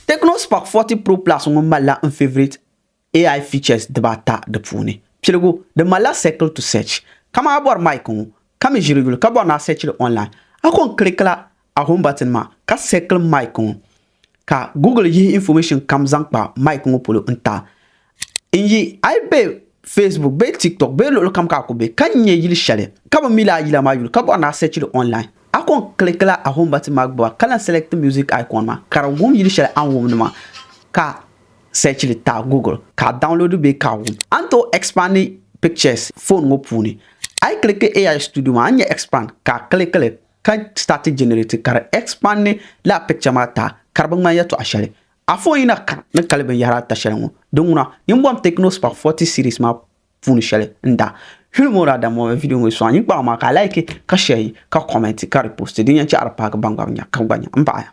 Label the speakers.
Speaker 1: Tecno Spark 40 Pro Plus ŋɔ malila n favorite AI features dibaata di puuni. Piligu, di malila Circle to Search. Kamani a bɔri mic ŋɔ ka mi ʒiri yuli ka bɔri ni a search li online, a ko n-click la a home button maa ka circle mic ŋɔ ka Google yihi information kam zaŋ kpa mic ŋɔ polo n-ti a. N yi a yi be Facebook bee TikTok bee luɣili kam ka a ku be ka nya yili shɛli ka bi mi lala yila maa yuli ka bɔri ni a search li online, a ko n-click la a home button maa gbuba ka lan select music icon maa ka di wum yili shɛli a ni wumdi maa ka search li ti a Google ka a download bee ka a wum. A ni tooi expand pictures phone ŋɔ puuni. A yi click AI studio maa a ni nya expand ka a click li ka start generate ka di expand lala picture maa ti a ka di bi ŋmani yɛltɔɣa shɛli. A phone yi na ka ni kali binyɛhiri ata shɛli ŋɔ din ŋuna nyin bɔm Tecno Spark 40 series maa puuni shɛli n da. Yuli ŋɔ daa dammi video ŋɔ sɔŋ nyin kpaŋ maa ka a like ka share ka comment ka repost din yɛn chɛ a di paagi ban gba bi nya ka bɛ gba nya m baɣiya.